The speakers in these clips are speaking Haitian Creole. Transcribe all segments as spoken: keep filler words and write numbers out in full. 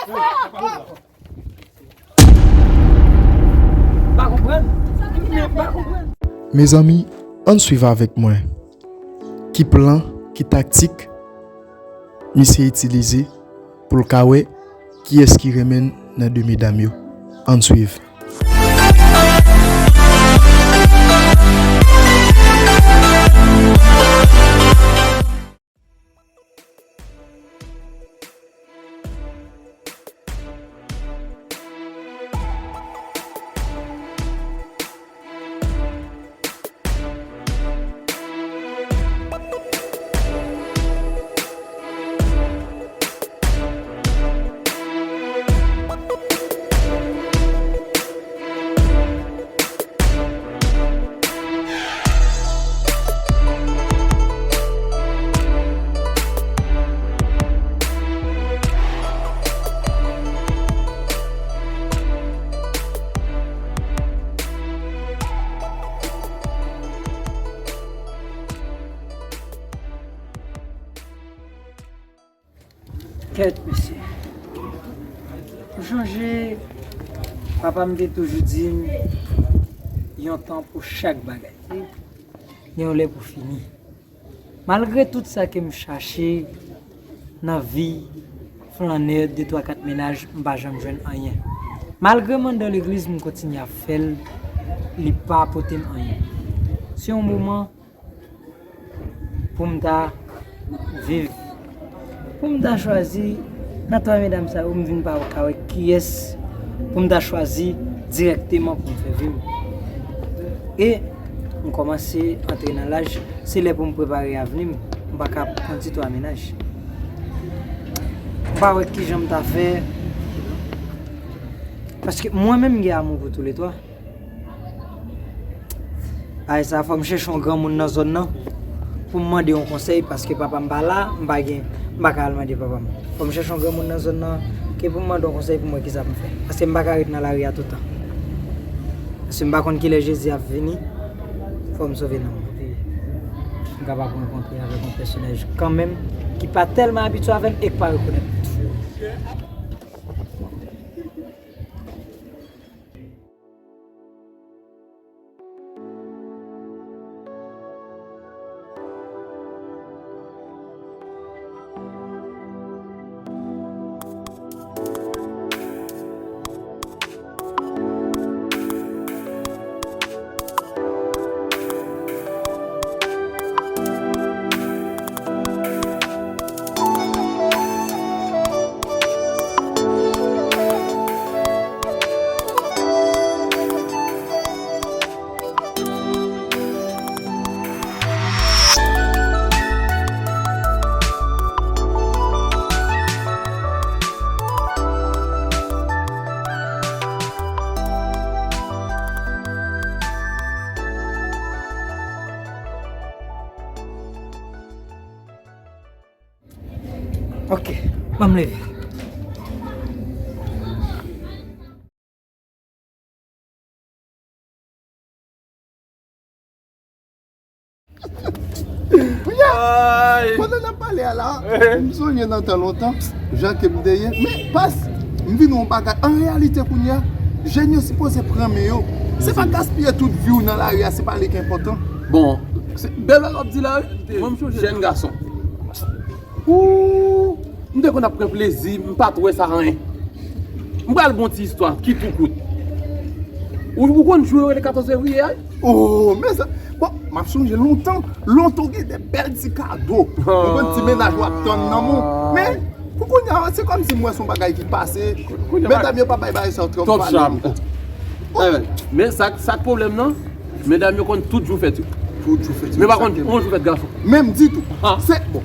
Pa konprann. M pa konprann. Mezanmi, ann swiv avèk mwen. Ki plan, ki taktik misye itilize pou l ka wè kiyès ki renmen l nan de medam yo? Ann swiv. Kèt, mesye. Ou chonje, papa m te toujou di m, yon tan pou chak bagay. Gen yon lè pou fini. Malgre tout sa ke m chache nan vi flannè, de, twa, kat mennaj, m pa janm jwenn anyen. Malgre m anndan legliz, m kontinye ap fè l, li pa pote m anyen. Se yon moman pou m ta viv. Pou m ta chwazi, nan twa medam sa yo, m vin pa ka wè kiyès pou m ta chwazi dirèkteman pou m fè vi m. E m kòmanse antre nan laj, se lè pou m prepare avni m, m pa ka pran ti twa mennaj. M pa wè kijan m ta fè, paske mwen menm m gen amou pou toulètwa. Bagay sa, fò m chèche yon granmoun nan zòn nan pou m mande yon konsèy, paske papa m pa la, m pa gen, m pa ka al mande papa m. Fò m chèche yon granmoun nan zòn nan ke pou m mande yon konsèy pou m wè kisa pou m fè. Paske m pa ka ret nan lari a tout tan. Paske m pa konn kilè Jezi ap vini, fò m sove nanm mwen. M kapab rankontre avèk yon pèsonaj kanmenm ki pa tèlman abitye avè m e k pa rekonèt m tou. Ok, ban m leve. Pandan n ap pale a la, m sonje nan tan lontan, jan ke m te ye. Men, pas, m vin yon bagay. An reyalite, kounye a, jèn yo sipoze pran men yo. Se pa gaspiye tout vi w nan lari a, se pa li ki enpòtan. Bon, se bèl bagay w ap di la, wi. Mwen, m sonje jèn gason. Ooh, m te konn ap pran plezi, m pa t wè sa anyen. M pral ba w yon ti istwa ki tou kout. Ou, ou konn jou yo rele katòz fevriye a? Oh, men sa, bon, m ap sonje lontan, lontan w gen de bèl ti kado. Ou konn ti mennaj w ap tann nan men w. Men, pou kounye a, se kòmsi m wè se yon bagay ki pase. Medam yo pa bay bagay sa yo twòp valè ankò. Ebyen, men sa, sa k pwoblèm nan, medam yo konn tout jou fèt yo. Tout jou fèt yo. Men pa konn yon jou fèt gason. Menm ditou. Se, bon,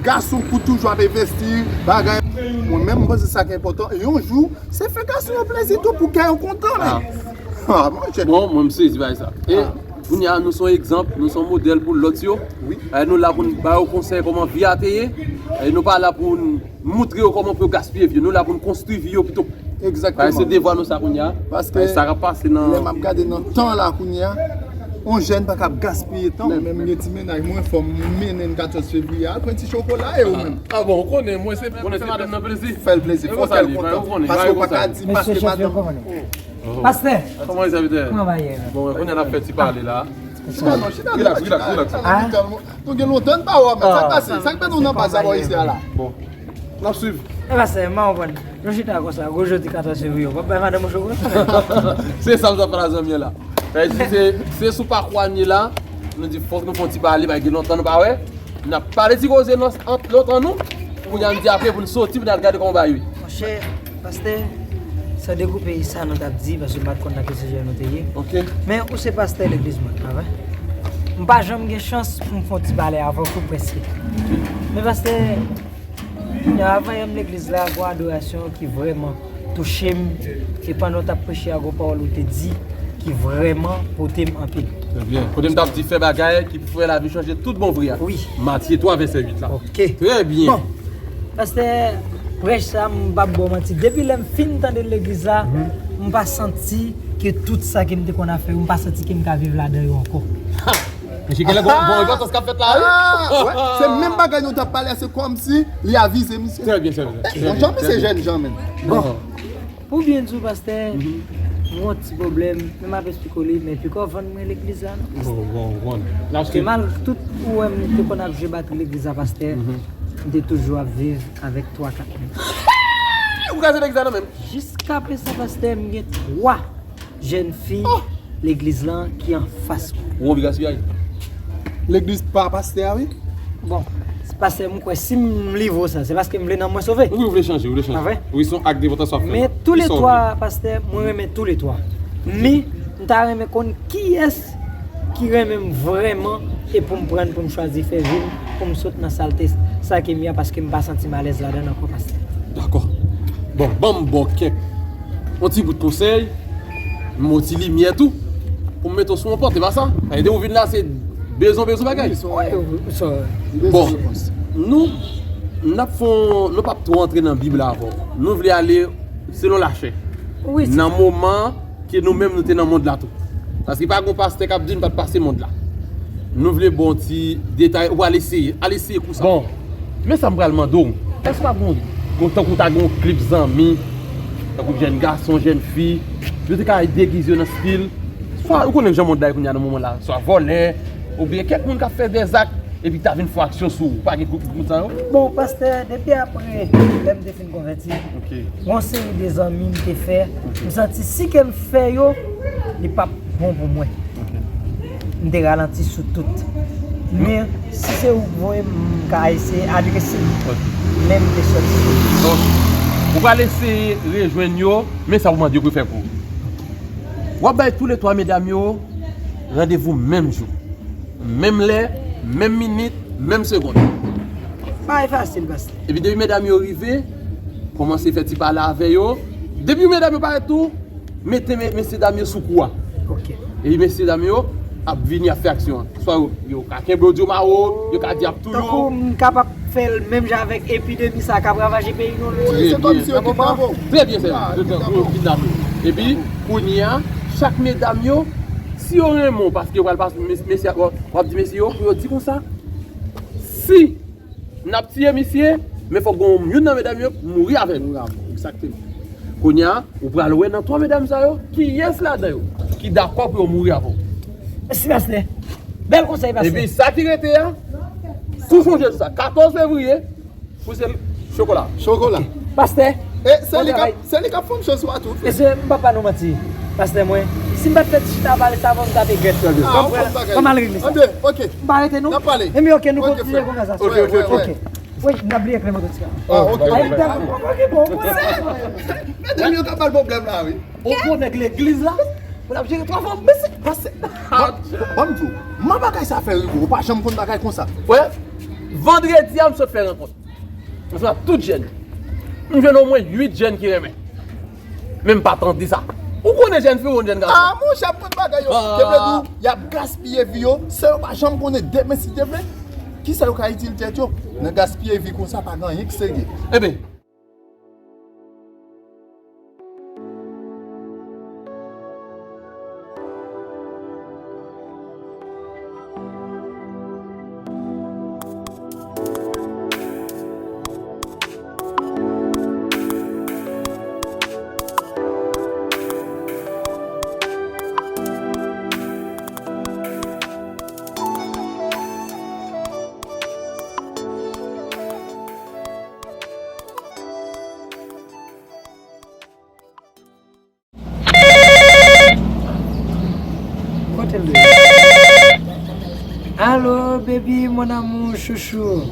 gason pou toujou ap envesti, bagay. Mwen menm, m panse sa ki enpòtan. E yon jou, se fè gason yo plezi tou pou kè yo kontan, men. Ah, monchè. Bon, mwen, m sezi bagay sa. E kounye a, nou se yon egzanp, nou se yon modèl pou lòt yo. Wi. E nou la pou n ba yo konsèy kòman vi a te ye. E nou pa la pou n moutre yo kòman pou yo gaspiye vi yo. Nou la pou n konstwi vi yo pito. Egzakteman. Paske se devwa nou sa kounye a. Paske sa k ap pase nan, lè m ap gade nan tan la kounye a, On jèn pa kab gaspiye tan. Mwen menm gen ti mennaj mwen, fò m mennen l katòz fevriye al pran ti chokola e ou menm. Ah bon, ou konnen mwen se pou fè madanm nan plezi. Fè l plezi, fò kè l kontan. Paske ou pa ka di paske madanm. Pastè, kòman sèvitè? Kòman va ye? Bon, kounye a n ap fè ti pale la. Chita non, chita. Relax, relax, relax. Nou gen lontan n pa wè menm. Sa k pase? Sa k mete w nan baz avè isi a la? Bon. N ap swiv. E pastè, m pa konprann. Nou chita konsa, gwo jodi katòz fevriye, w p ap bay madanm ou chokola? Se sa m t ap pale a zanmi an la. Sa vle di se, se sou pakwa n ye la, nou di fòk nou fè yon ti pale, bay gen lontan nou pa wè. N ap pale ti koze nan ant lòt an nou, kounye a n di apre pou n soti pou n al gade kòman bagay ye. Monchè, pastè, san dekoupe sa nou t ap di, paske m pa t konn nan ki sijè nou te ye. Men ou se pastè legliz mwen, pa vre? M pa janm gen chans pou m fè yon ti pale avè w tou prèske. Men pastè, Kounya, avan yè m legliz la, gon adorasyon ki vrèman touche m. E pandan w t ap preche a, gon pawòl ou te di ki vrèman pote m anpil. Trè byen. Kote m t ap di fè bagay ki pou fè lavi w chanje tout bon vre a. Wi. Matye twa, vèsè uit la. Ok. Trè byen. Bon, pastè, prèch sa, m p ap ba w manti. Depi lè m fin tande l legliz la, m pa santi ke tout sa ke m te konn ap fè yo, m pa santi ke m ka viv ladan yo ankò. Mesye, gen lè gon, gon rekonstans k ap fèt la, wi. Ah, wè, se menm bagay nou t ap pale a, se kòmsi li avize misye. Trè byen, trè byen. Bon, jan misye jèn jan menm. Bon, pou byen di w, pastè, m gon ti pwoblèm, men m ap eksplike w li, men piko vann mwen legliz la, non. Bon, bon, bon. Paske malgre tout ou wè m te konn ap jwe batri legliz la, pastè, m te toujou ap viv avèk twa, kat moun. Ou kraze legliz la nan men m. Jiskaprezan, pastè, m gen twa jèn fi legliz lan ki anfas mwen. Ou anvi gaspiyay? Legliz pa pastè a, wi. Bon, pastè, m kwè si m livre w sa, se paske m vle nanm mwen sove. Wi, ou vle chanje, ou vle chanje. Pa vre? Wi, se yon ak de repantans w ap fè la. Men toulètwa, pastè, mwen renmen toulètwa. Men, m ta renmen konn kiyès ki renmen m vrèman e pou m pran, pou m chwazi fè vi m, pou m sot nan salte sa ke m ye a, paske m pa santi m alèz ladan l ankò, pastè. Dakò. Bon, ban m ba w kèk, yon ti bout konsèy, m ba w ti limyè tou, pou m mete w sou yon pòt, e pa sa? Sa vle di ou vin la, se bezwen, bezwen bagay. Bon, nou, n ap fè yon, nou p ap twò antre nan Bib la avè w. Nou vle ale selon lachè. Nan moman ke nou menm nou te nan mond la tou. Paske pa gon pastè k ap di n pa t pase mond la. Nou vle ba w ti detay, ou al eseye, al eseye kou sa. Bon, men sa m pral mande w, èske pa gon, gon tankou ta gen yon klip zanmi, tankou jèn gason, jèn fi, yo te ka degize yo nan stil, swa, ou konnen jan mond la ye kounye a nan moman la, swa vòlè, oubyen kèk moun k ap fè dèzak, epi ta vin fè aksyon sou ou, pa gen gwoup moun sa yo? Bon, pastè, depi apre lè m te fin konvèti, gon seri de zanmi m te fè, m santi si ke m fè yo, li p ap bon pou mwen. M te ralanti sou tout. Men, si se ou k voye m, m ka eseye adrese l. Men m te sòti sou li. Donk, ou pral eseye rejwenn yo, men sa pou mande yo pou yo fè pou ou. W ap bay toulètwa medam yo randevou menm jou, menm lè, menm minit, menm segonn. Bagay fasil, pastè. Epi depi medam yo rive, kòmanse fè ti pale avè yo. Depi medam yo parèt tou, mete me- mesye dam yo sou kou a. Ok. Epi mesye dam yo ap vini ap fè aksyon an. Swa yo, yo ka kenbe w di w mawo, yo ka di ap touye w. Tankou m kapab fè l menm jan avèk epidemi sa k ap ravaje peyi nou. Wi, se kòmsi yo kidnape w. Trè byen, sè. Yo kidnape w. Epi, kounye a, chak medam yo, si yo renmen w, paske yo pral pase, mes- mesye, w ap di mesye yo, pou yo di konsa, si n ap tiye misye, men fòk gon youn nan medam yo mouri avè l. Mouri avè l, egzakteman. Kounye a, ou pral wè nan twa medam sa yo, kiyès ladan yo ki dakò pou yo mouri avè w. Mèsi, pastè. Bèl konsèy, pastè. Epi sa ki rete a, si w sonje sou sa, katòz fevriye, pou se chokola. Chokola. Pastè. E se li k ap, se li k ap fè m chans ou a tou, frè. Mesye, m p ap ba nou manti. Pastè mwen, si m pa t fè ti chita pale sa avan, m t ap egrèt. Ah, ou konn bagay. Kòman al regle sa? Anben, ok. M pa rete non. N ap pale. Enben ok, nou kontinye konvèsasyon. Ok, frè. Ok, ok, ok. Wi, m t ap bliye klè moto ti a. Ah, ok. Ay, m t ap, ok, bon, bon. Medam yo ka ba l pwoblèm la, wi. On gwo nèg legliz la, pou l ap jere twa fanm, mesye. Pastè, ban m di w, kòman bagay sa fè rive w? Ou pa janm konn bagay konsa. Frè, vandredi a, m sot fè rankont. Ansanm ak tout jèn. M jwenn omwen uit jèn ki renmen. Men m pa tande sa. Ou konnen jèn fi, ou konnen jèn gason. Ah, monchè, ap konn bagay yo. Ke vle di w, y ap gaspiye vi yo, san yo pa janm konnen demen, si Dye vle. Kisa yo ka itil tèt yo nan gaspiye vi konsa, pa gen anyen ki serye. Enben, Baby, mon amour, chouchou.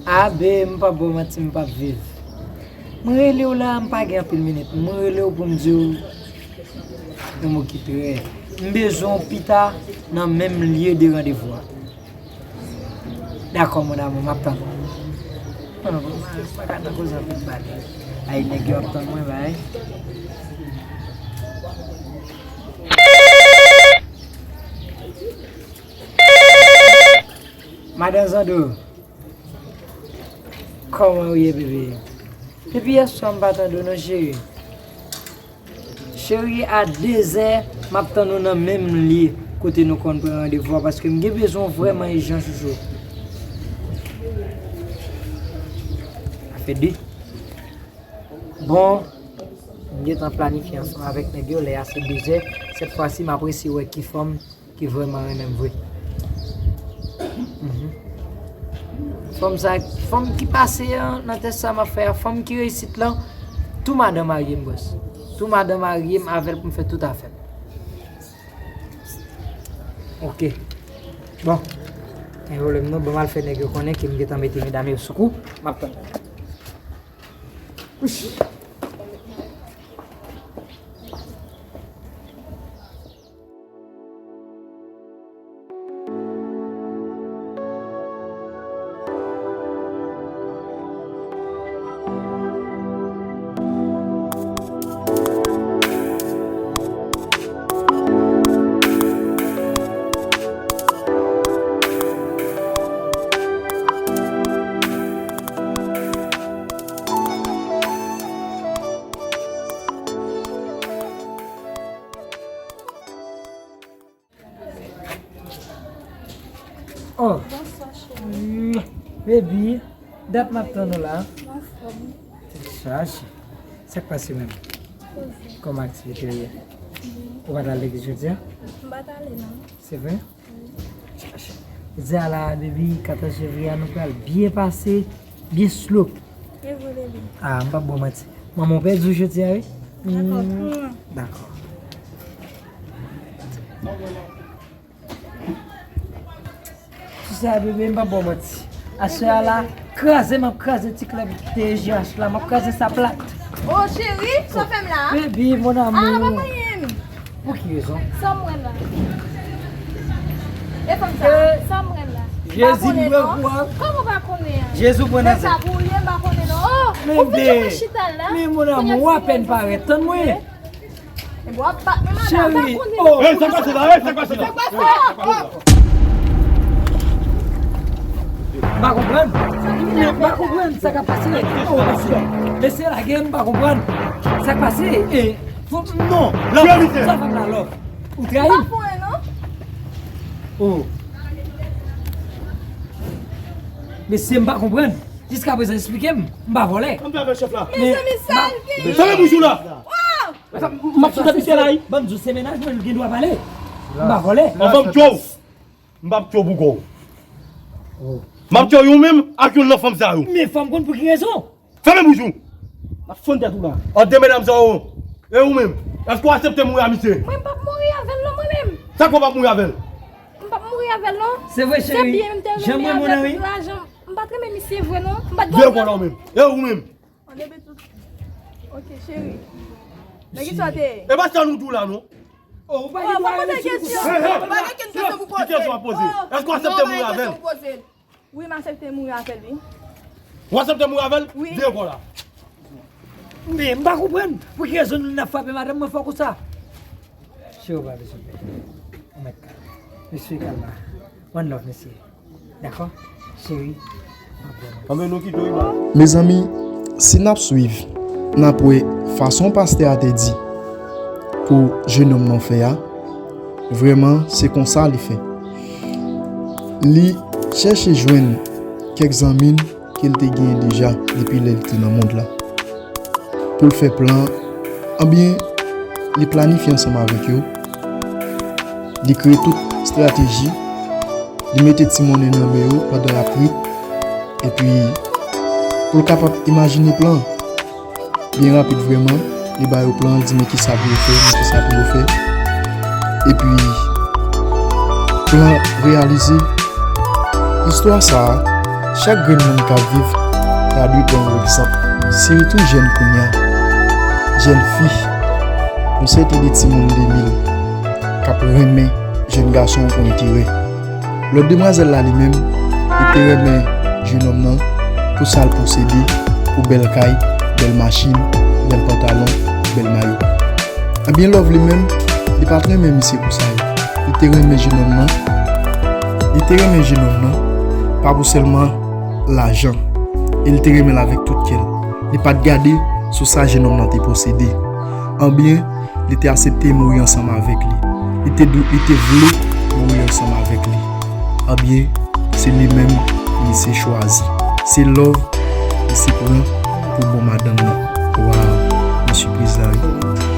A, babe, m p ap ba w manti, m p ap viv. Mwen rele w la, m pa gen anpil minit. Mwen rele w pou m di w yon mo ki trè. M bezwen w pita nan menm lye de randevou a. Dakò, mon amour, m ap tann ou. Non, non, m pa ka nan koze anpil bagay. Ay, nèg yo ap tann mwen, bay. Madan Zando, kòman ou ye, bebe? Depi yèswa m pa tande w non, cheri. Cheri, a dezè, m ap tann ou nan menm lye kote nou konn pran randevou a, paske m gen bezwen w vrèman ijan, chouchou. Sa fè de. Bon, m gentan planifye ansanm avèk nèg yo, lè a se dezè. Sèt fwa si, m ap eseye wè ki fanm ki vrèman renmen m vre. Mhm. Fanm sa, fanm ki pase an, nan tès sa m ap fè a, fanm ki reyisit lan, tou madan marye m, bòs. Tou madan marye m avè l pou m fè tout afè m. Ok. Bon. Gen pwoblèm non, ban m al fè nèg yo konnen ke m gentan mete medam yo sou kou. M ap tann. Wouch. Oh. Bonswa, cheri. Mm, baby, dat m ap tann ou la. M anfòm. Tèt chaje. Sa k pase menm? Poze. Kòman aktivite yo ye? Byen. Ou pa t al legliz jodi a? M pa t ale, non. Se vre? Wi. Tèt chaje. Jodi a la, baby, katòz fevriye a, nou pral byen pase, byen slow. E vre, baby. Ah, m p ap ba w manti. Manman w pèdi w jodi a, wi. Dakò. Mm. Dakò. Ti sa, bebe, m p ap ba w manti. Aswè a la, kraze, m ap kraze ti klèb T G H la, m ap kraze sa plat. Oh, cheri, sa w fè m la? Baby, mon amour. Ah, pa manyen m. Pou ki rezon? Sa m wè la. E fanm sa, eh, sa m wè la. Jezi, m pran kou an. Kòman w pa konnen an? Jezi, w pran nan sa pou w ye, m pa konnen non. Oh, ou fin chita la. Men, mon amour, w apèn parèt, tann mwen. Cheri, oh. Ey, sa k pase la? Ey, sa k pase la? M pa konprann. M pa konprann sa k ap pase. Oh, mesye. Mesye lage, m pa konprann sa k pase. Eh, non. Sa fanm la love. Ou trayi m. Oh. Mesye, m pa konprann. Jiskaprezan, esplike m. M pa vòlè. Mezanmi, sa l gen? Fèmen bouch ou la. M ap sou tèt misye la, wi. Ban m di w, se mennaj mwen, l gen dwa pale. M pa vòlè. Anvan m tchwe w. M p ap tchwe w pou kò w. Oh. M ap tchwe w menm ak youn nan fanm sa yo. Men fò m konn pou ki rezon. Fèmen bouch ou. M ap fann tèt ou la. Ant de medam sa yo. E ou menm? Èske w aksepte mouri a misye? Mwen m p ap mouri avè l non, mwen menm. Sa k fè w p ap mouri avè l? M p ap mouri avè l non. Se vre, cheri. Se byen m te renmen avè l, lajan. M pa t renmen misye vre non. M pa t vle. Vye kò la ou menm. E ou menm? An debe tout. Ok, cheri. Nan ki sa w te ye? E pa sa nou di w la non. Oh, ou pa gen dwa rele sou kousa. Hey, hey. Ou pa gen kenn kesyon pou poze. Ki kesyon w ap poze? Oh. Èske w aksepte mouri avè l? Non, pa gen kesyon pou poze. Wi, m aksepte mouri avè l, wi. Ou aksepte mouri avè l? Wi. Vye kò la. Men, m pa konprann. Pou ki rezon nou n ap frape madanm mwen fò konsa? Cheri, ou pa bezwen pè. Ou mèt kalm. Mesye, kalma. One love, mesye. Dakò? Cheri. Anben nou kite w, Iba. Mezanmi, si n ap swiv, n ap wè fason pastè a te di pou jenòm nan fè a, vrèman, se konsa li fè. Li chèche jwenn kèk zanmi l ke l te genyen deja depi lè l te nan mond la. Pou l fè plan, anbyen, li planifye ansanm avèk yo. Li kreye tout estrateji. Li mete ti monnen nan men yo pandan y ap ri. Epi, pou l kapab imajine plan, byen rapid vrèman, li ba yo plan, li di men kisa pou yo fè, men kisa pou yo fè. Epi, Plan reyalize. Istwa sa a, chak grenn moun k ap viv ta dwe pran yon egzanp. Siritou jèn kounye a, jèn fi, yon sète de timoun de mil k ap renmen jèn gason pou enterè. Lòt demwazèl la li menm, li te renmen jennonm nan pou sa l posede, pou bèl kay, bèl machin, bèl pantalon, bèl mayo. Ebyen Love li menm, li pa t renmen misye pou sa yo. Li te renmen jennonm nan. Li te renmen jennonm nan, pa pou sèlman lajan. E li te renmen l avèk tout kè l. Li pa t gade sou sa jennonm nan te posede. Ebyen, li te aksepte mouri ansanm avèk li. Li te dou, li te vle mouri ansanm avèk li. Ebyen, se li menm misye chwazi. Se Love misye pran pou bon madanm nan. Waw, men sipriz la wi.